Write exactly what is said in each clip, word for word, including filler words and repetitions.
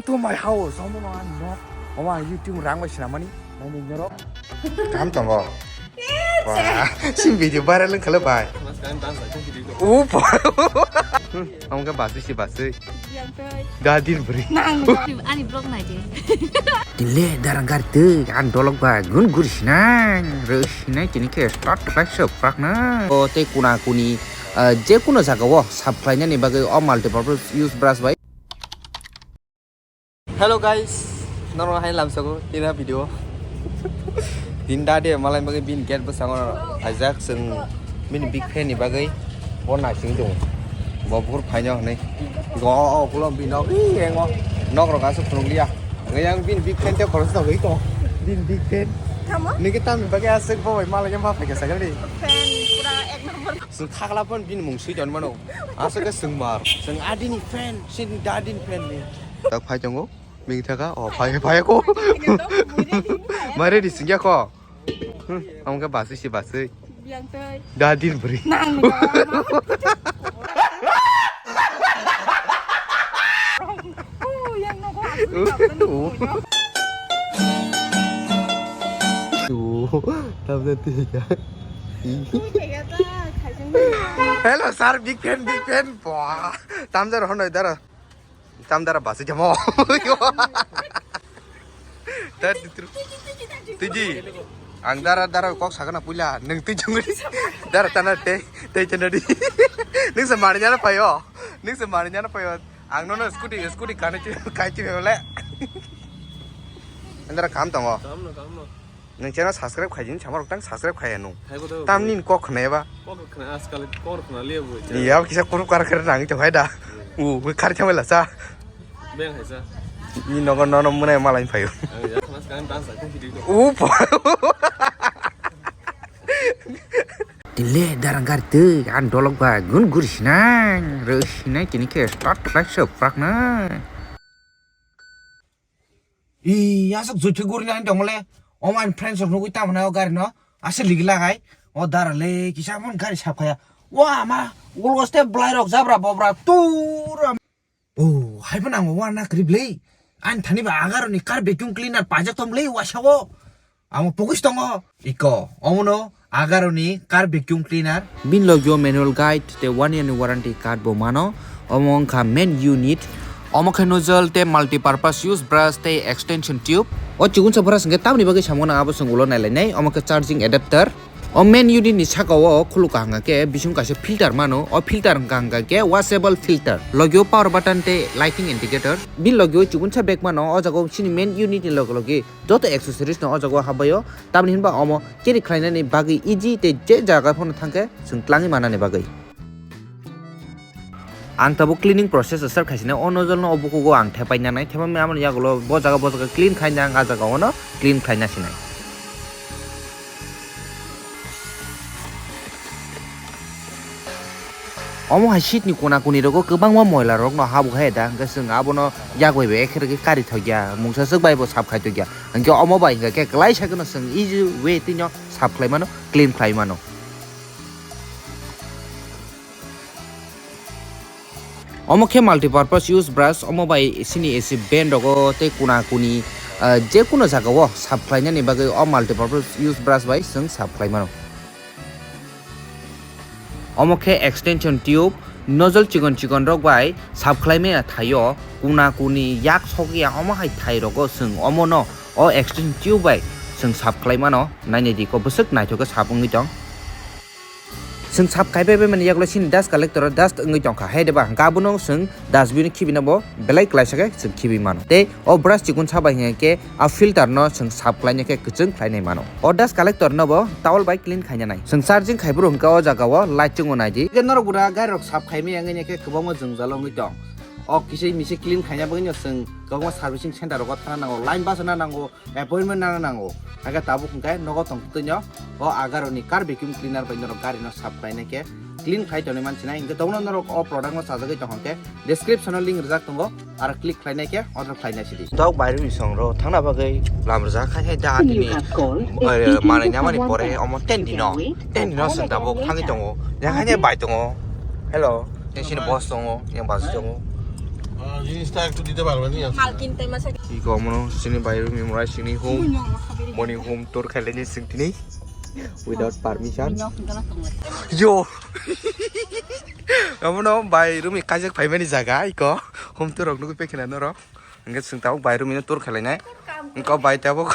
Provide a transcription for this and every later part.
To my house, omo no ang nok, omo ang YouTube rang bai sinamani, naini norok. Kam tongo. Wah, sim video viral wngkha le bai. Upa. Omo khe basui si basui. Dadin bri. Ani vlog nai di. Tinle darang gar twi ang dolok ba gun gur sinang. Ro sinai tini khe start khlai se prak na. O tei kuna kuni, ah, je kuno jaga o sap khlainani bagwi o multipurpose use brush bai. Hello guys, norok hai lamsogo tina video. Din da de malai bagwi bin gate bwskango phaijak chwng bini big fan ni bagwi bo naising tongo. Bo bukur phaino hwnwi go o ukulok bini nok ri engo nok rok aswk phunukliya. Yang bini big fan te khoroksa tongwi tongo. Bini big fan. Tamo? Niki tamni bagwi aswk bo bai malai ma phaikha sakali. Fan pura ek number. Chwng khakla phone bini mung swi tonmano. Aswk khe chwng mar. Chwng adini fan, sini dadini fan ni. Tak phai tongo. Ming thaka, oh, phai, phai ko. Mare di singya ko. Hmm, omo khe basui si basui. Dadin bri. Hello sir, big fan, big fan. Wah, tamjar honoi dara. Tamdara basi jamo. Tiji. Ang dara dara kok sakana puila nung tiji. Dara tana te te tana di. Nung se mari nyana payo. Nung se mari nyana payo. Ang nono scooty scooty kane chi kai chi bele. Andara kam tongo. Kam no kam no. Nung channel subscribe khai jin samar tang subscribe khai anu. Hai ko to. Tamni kok khna ba. Kok khna askal kok khna liya bo. Ni ya kisa kuru kar kar nang to hai da. U khar chamela sa. Beng hai sa. Ni nogo nono mune malai phayo. Ang ya khna kan dance ko video. U. Tinle darang gar twi ang dolok ba gun gur sinang ro sinai tini khe start khlai se prak na. I aswk juithai gurina hinwi tongole. Omo ani friends rok nugwi tamo nai o gari no. Aswk ligi lagai. O dara le kisa mon gari sap khaya. Wa ma ulo step blai rok jabra bobra tur. O hai phano ang wana krip le. Ani thani ba agaro ni car vacuum cleaner pajak tom le wasa o. Amo pokis tongo. Iko, omono agaro ni car vacuum cleaner. Bin logio manual guide tei one year ni warranty card bo mano. Omo wngkha main unit. Omo khe nozzle tei multi-purpose use brush tei extension tube. O chigunsa brush hwnkhe tamni bagwi samano abo chwng ulo nailainai. Omo khe charging adapter. O main unit ni saka o khuluk kaham khe bising kaisa filter mano. O filter hwnkha hwnkha khe washable filter. Logio power button tei lighting indicator. Bin logio chigunsa bag mano. O jaga o chini main unit ni loge loge joto accessories no o jaga o habwi o. Tamni hinba omo carry khlainani bagwi easy tei je jaga phano thangkhe chwng tlangwi manani bagwi. Ang tabuk cleaning process start khaisina o nozzle no o bukugo ang thepai nanai, thepai mani amoni yagulo bo jaga bo jaga clean khaina ang a jaga ono clean khlaina sinai. Omo hai seat ni kona koni rogo kwbangma moila rok no habuk hai da, hwnkhe chwng abono yak bai bai ekhe rwgwi kari thokya, mungsa swk bai bo sap khai tokya, hwnkhe omo bai hwnkhe khe kwlai sa kheno chwng easy way twi no sap khlai mano, clean khlai mano. Omo khe multipurpose use brush, omo bai chini esi ben rogo tei kuna kuni, ah, je kuno jaga o sap khlainani bagwi o multipurpose use brush bai chwng sap khlai mano. Omo khe extension tube, nozzle chikon chikon rok bai sap khlai maya thaio, kuna kuni yak sokya omo hai thai rogo chwng omo no o extension tube bai chwng sap khlai mano, nainai di ko bwswk naithok khe sap wngwi tong. Chwng sap khai pai pai mani yagulo chini dust collector o dust wngwi tongkha, hai deba hwnkhe abono chwng dustbin o khibina bo belai klaisa khe chwng khibi mano. Tei o brush chikon sa bai hwnkhe a filter no chwng sap khlaina khe kwchwng khlainai mano. O dust collector no bo towel bai clean khaina nai. Chwng charging khai phuru hwnkhe o jaga o light chwngo nai di. Hwnkhe norok bura gari rok sap khai maya wngya khe kwbangma jwngjal wngwi tong. O kisa misa clean khaina bagwi no chwng kwbangma servicing center rogo thana nango, line bachana nango. Appointment nana nango. Hake tabuk hwnkhe nogo tong twino o agaro ni car vacuum cleaner bai norok gari no sap khlainai khe clean khlai tonwi mansinai. Hwnkhe tabukno norok o product no chajagwi tong hwnkhe description o link rijak tongo, aro click khlainai khe order khlainai sidi. Tok bairuni songro thangna bagwi lam rijak khai khai da tini, eh, manwi namani pore omo ten dino, ten dino chwng tabuk thangwi tongo. Yang hai bai tongo. Hello, yang sini boss tongo, yang basu tongo. আহ, জিনিসটা একটু দিতে পারবেন নি আজকে? মাল কিনতে মাসে কি কমনো চিনি বাইরে মেমোরাইজ চিনি হোম মনি হোম তোর খাইলে নি সিংটিনি without permission. Yo. Abono bai rumi kajak phaimani jaga iko. Hum tu rok nugui pekhina norok. Hingke sing tabuk bai rumi no tour khelai nai. Hingke bai tabuk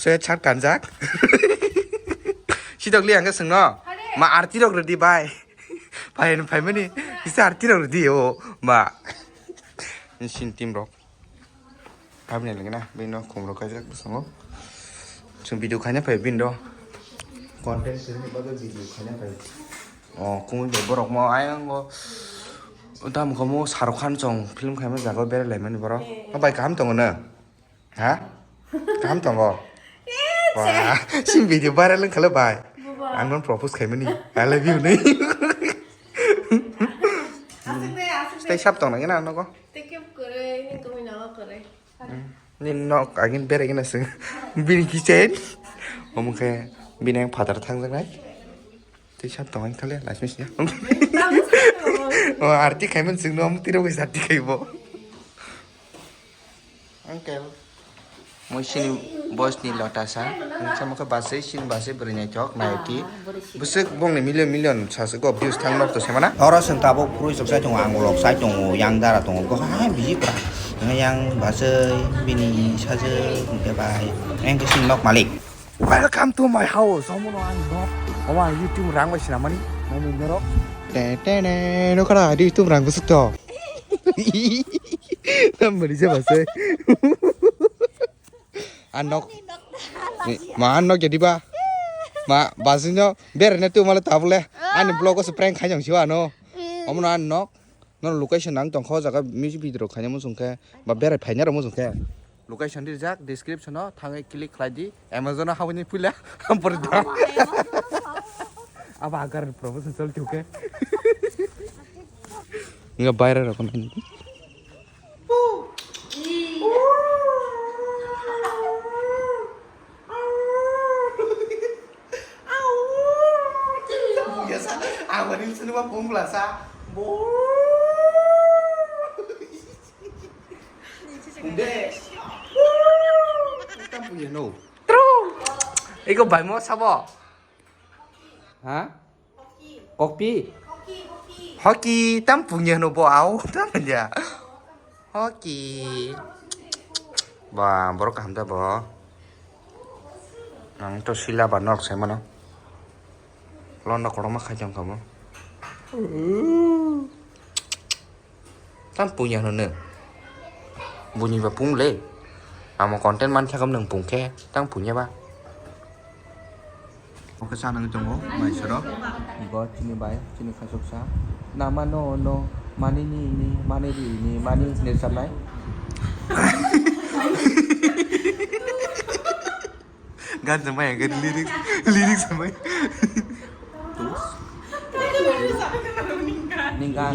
soya chak kanjak. Sidok li hingke sing no. Ma arti rok redi bai. Bai no phaimani. Kisa arti rok redi o ma. Sin team rok. Habni lagi na, bini no khum rok kaijak bwskango. Chwng video khaina phai bini do. Content create ni bagwi video khaina phai. O, kung bai borok mo ayang go. Utam khomo Shahrukh Khan chong film khaima jaga berai lai mani borok. O bai kaham tongo na? Ha? Kaham tongo? Wah, sin video viral wng khalo bai. Ang non propose khaimani. I love you ni. Asik de, asik de. Stay sap tong na gina nogo. Thank you kore, ni kumi na kore. Ni nok agin bere gina sing. Bini kitchen. Omo khe bini ang phatar thang jang nai. Tei sap tong ang thale last miss ya. O arti khaiman sing no am tiro bai arti khaibo. Uncle. Moi sini boss ni lota sa. Ang sama khe basai sini basai bwrwi nai thok nai ti. Bwswk bongni million million saswk go views thang nok to semana. Oro chwng tabuk purui chuk sai tongo, ang ulok sai tongo, yang dara tongo, go hai biji pura. Yang basai bini sajwk hwnkhe bai. Ang khe sini nok malik. Welcome to my house. Omo no ang nok. Omo ang YouTube rang bai sinamani. Nani norok. Te te ne no kara di YouTube rang bwswk to. Tam bari je basai. Ang nok. Ma ang nok jadi ba. Ma basino bere ne tu mala tabule. Ani vlog ko prank khai jang siwa no. Omo no ang nok. Nono location nang tongkha o jaga music video rok khaina muchung khe ba berai phaina rok muchung khe location rijak description o thangwi click khlai di Amazon o habwi puila ampor da abo agar promotion chol thuk khe nga bayra rok nai Biasa, aku ini sini mah pun biasa. Bo. Udah. Kita punya no. True. Iko bai mo sabo? Ha? Kokpi? Hoki, tam punya no bo au, tam ya. Hoki. Ba, borok kaham da bo. Ang to sila ba nok sai mano. Londo koroma khai jang kamo. Tam punya no ne. Bunyi ba pung le. Amo content man sakam nang pung khe, tam punya ba. Oke, sana ngi tongo, mai soro. Ibo chini bai, chini khasuk sa. Nama no no, mani ni ni, mani ri ni, mani ni samai. Gan samai, gan lyrics, lyrics samai. Terus? Ningkan.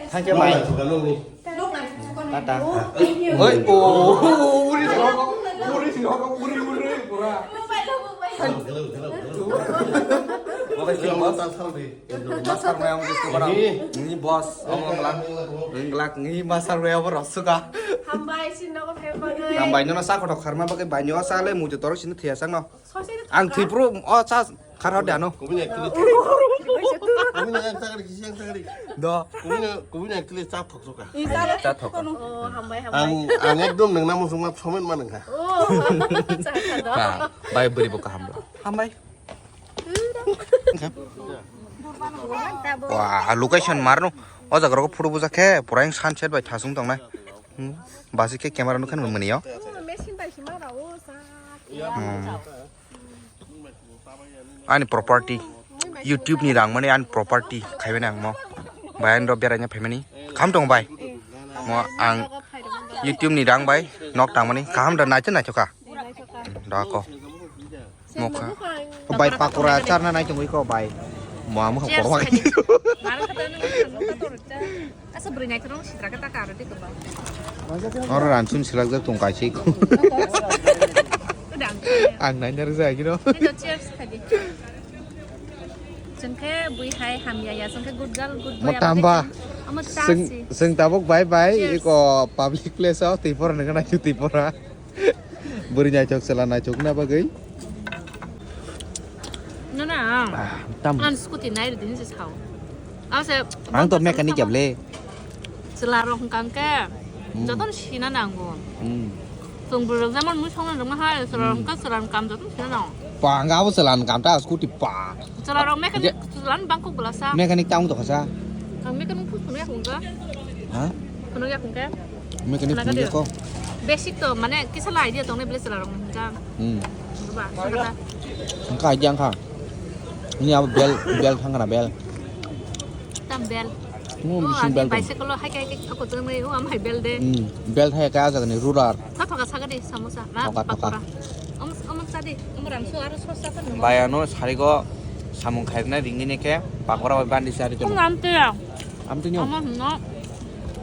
Thank you, bai. Tata. Oi, oh, uri si rokok, uri si rokok, uri, uri, pura. Oke, si boss. Master mai ang gusto ko na. Ni boss, ang ang lang. Ang lang, ni master mai ang boss suka. Hambai, sin ako kaya bagay. Hambai, no na sa ko tok karma bagay banyo sa le mujo torok sini thiya sang no. Ang thwi phuru o cha khar hor de ano. Kubui nai kili. Kubui nai ang chakri kisi ang chakri. Do. Kubui nai, kubui nai kili cha thok suka. Cha thok. Oh, hambai, hambai. Ang, ang ekdom nang namo sungma somen ma nang kha. Oh, cha kha do. Bai bwrwi bo kaham. Hambai. Wah, location marno. O jaga rok photo bujak khe pura sunset bai thasung tongnai. Hmm. Basi khe camera nukhan mani yo. Machine bai sima ra o sa. Hmm. Ani property. YouTube ni rang mani ani property khaibani ang mo. Bai ani rok beraina phaimani. Kham tong bai. Mo ang YouTube ni rang bai nok tangmani. Kaham da naithe naithoka. Da ko. Mokha. Bai pakura charna nai tongwi ko bai. Mo amo ko. Asa bwrwi naithok rong sidra khe ta karo de kwbang. Oro ranchun silak jak tong kaisa iko. Ang naina rwjak gino. Cheers khadi. Chwng khe bui hai hamya ya, chwng khe good girl, good boy. Motamba. Amo ta Seng, si. Seng tabuk bye bye. Cheers. Iko public place o twi pora nang nai twi pora. Bwrwi naithok chwla naithok na bagwi. No, no. Ah, tam. Ang scooty nai ri din si sao. Ase. Ang to mechanic yable. Chwla rok hwnkha hwnkhe. Hmm. Jotono sina nango. Hmm. Chwng bwrwi rok jemon mui songna rwma hai, chwla rok Hmm. hwnkha chwla ni kam jotono sina nango. Pa, ang abo chwla ni kam ta scooty pa. Chwla rok mechanic, je- chwla ni bangkok bwlasa. Mechanic ta wng tokha sa. Ang mechanic phunuk phunuk yak wngkha. Ha? Phunuk yak wngkha. Mechanic phunuk yak ko. Basic to mane kisa la idea tongnai bwle chwla rok hwnkha. Hmm. Ba, sokha ta. Wngkha idea wngkha. Ini abo bel, bel thang kana bel. Tam bel. Hmm, oh, bisin ani bel tong. Bicycle lo hai kai kai ako tong mai, oh, am hai bel de. Hmm, bel thai ka jaga ni ruler. Tha thoka saga de samosa, na thoka, thoka. Pakora. Om, om sa de, om ram so aro so sa kan. Bayano sarigo samung khairna ringini ke pakora bai bandi sari to. Om am te ya. Am te nyo. Om no.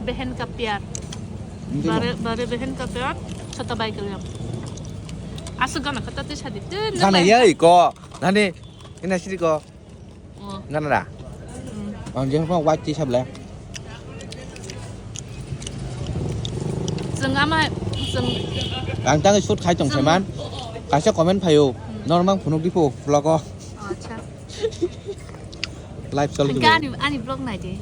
Behen ka pyar. Am te nyo. Bare, bare behen ka pyar. Chota bai kaliya. Asu gana kata te sadi. Gana ya iko. Nani, ina sidi ko. Oh. Gana da? Hmm. Ang jeng phang white tea sable. Chwng ama, chwng ang tang shoot khai tong chwng saiman. Kaisa comment phaio. Hmm. Normal phunuk dipo vlog o. Oh, acha. Live chol dibo. Ani, ani vlog nai de.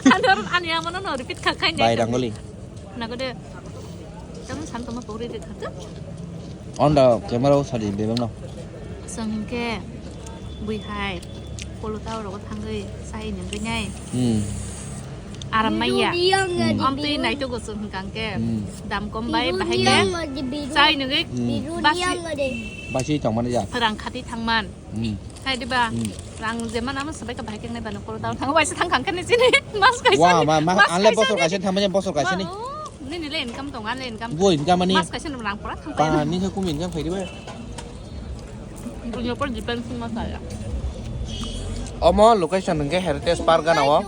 Ani, ani amo no repeat kha khai nai. Bai Rangoli. Nago de. Tamo san tamo pori de thatu. On da camera o sadi bebang no. Chwng hinkhe bui hai polo tao rogo thangwi chai nungwi nai. Hmm. Aram maya. Hmm. Amtwi naito go chwng hwnkha hwnkhe. Hmm. Dam kom bai bahai khe chai nungwi. Hmm. Basi. Basi tongmani ja. Rang khati thangman. Hmm. Hai diba? Hmm. Rang jeman amo sabai ka bahai kengnai bano koro daw thang waisa thang khang kene chini. Mas kaisa. Wa, ma, ma, anle bosor kaisa thang manya bosor kaisa ni. Nini le income tong, anle income. Bo income ani. Mas kaisa rang pora thang. Pa, ni khe kum income khai diba? Dunia por depend sung mas aya. Omo location hwnkhe Heritage Park gana o.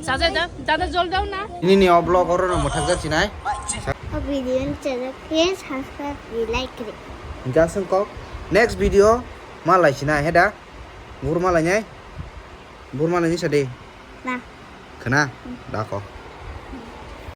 Sajai da, dada jol daw na. Nini o vlog oro no muthak jak sinai. O video ni channel please subscribe, like, like. Jasung kok. Next video. Ma lai sina he da? Bur ma lai nai? Bur ma lai ni sa de? Na. Khna? Hmm. Da ko.